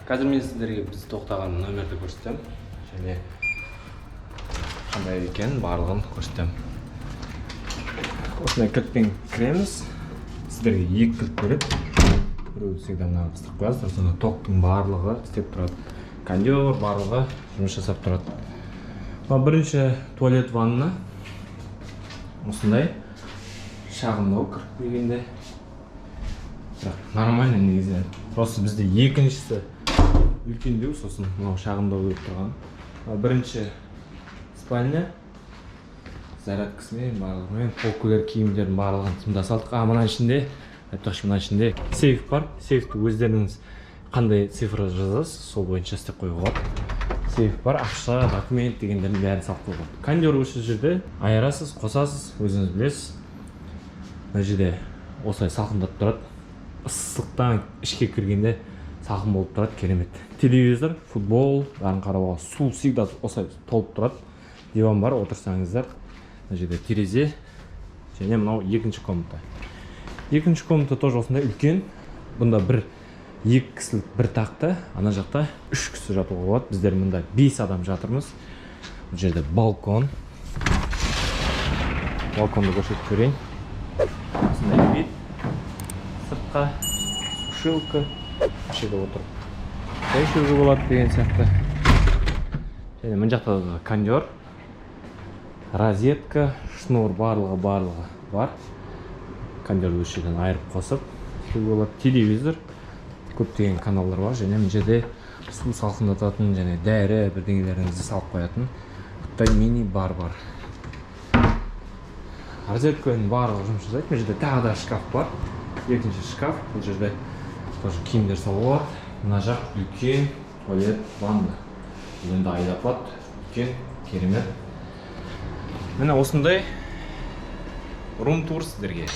Қазір мен сіздерге біз тоқтаған номерді көрсетемін және қандай екенін, барлығын көрсетемін. Осындай кілтпен кіреміз. Сіздерге екі кілт береді. Біреуді всегда мына қыстырып қоясыздар, сонда токтың барлығы істеп тұрады, кондер, барлығы жұмыс жасап тұрады. Мына бірінші туалет, ванна осындай шағындау кіріп келгенде, бірақ нормально негізі. Просто бізде екіншісі үлкендеу, сосын мынау шағындау келіп тұрған. Мына бірінші спальня зарядкасымен, барлығымен, полкілер, киімдердің барлығын сымда салдық. А мына ішінде, айтпақшы, мына ішінде сейф бар. Сейфті өздеріңіз қандай цифра жазасыз, сол бойынша істеп қоюға болады. Сейф бар, ақша, документ дегендердің бәрін салып қоюға болады. Кондер осы жерде, айырасыз, қосасыз, өзіңіз білесіз. Мына жерде осылай салқындатып тұрады, ыстықтан ішке кіргенде салқын болып тұрады, керемет. Телевизор, футбол, бәрін қарауға. Су всегда осылай толып тұрады. Диван бар, отырсаңыздар. Мына жерде терезе және мынау екінші комната. Екінші комната тоже осындай үлкен. Бұнда бір екі кісілік бір тақта, ана жақта үш кісі жатуға болады. Біздер мында бес адам жатырмыз. Бұл жерде балкон, балконды көрсетіп жіберейін. Осындай вид сыртқа, сушилка, осы жерде отырып шай ішуге болады деген сияқты. Және мына жақта да кондер, розетка, шнур, барлығы бар. Кондерді осы жерден айырып, қосып істеуге болады. Телевизор, көптеген каналдар бар. Және мына жерде су салқындататын және дәрі, бірдеңелеріңізді салып қоятын құттай мини бар бар. Розетканың барлығы жұмыс жасайды. Мына жерде тағы да шкаф бар, екінші шкаф. Бұл жерде тоже киімдер салуға болады. Мына жақ үлкен туалет, ванна. Бұл енді айдап, үлкен, керемет. Міне, осындай рум тур сіздерге.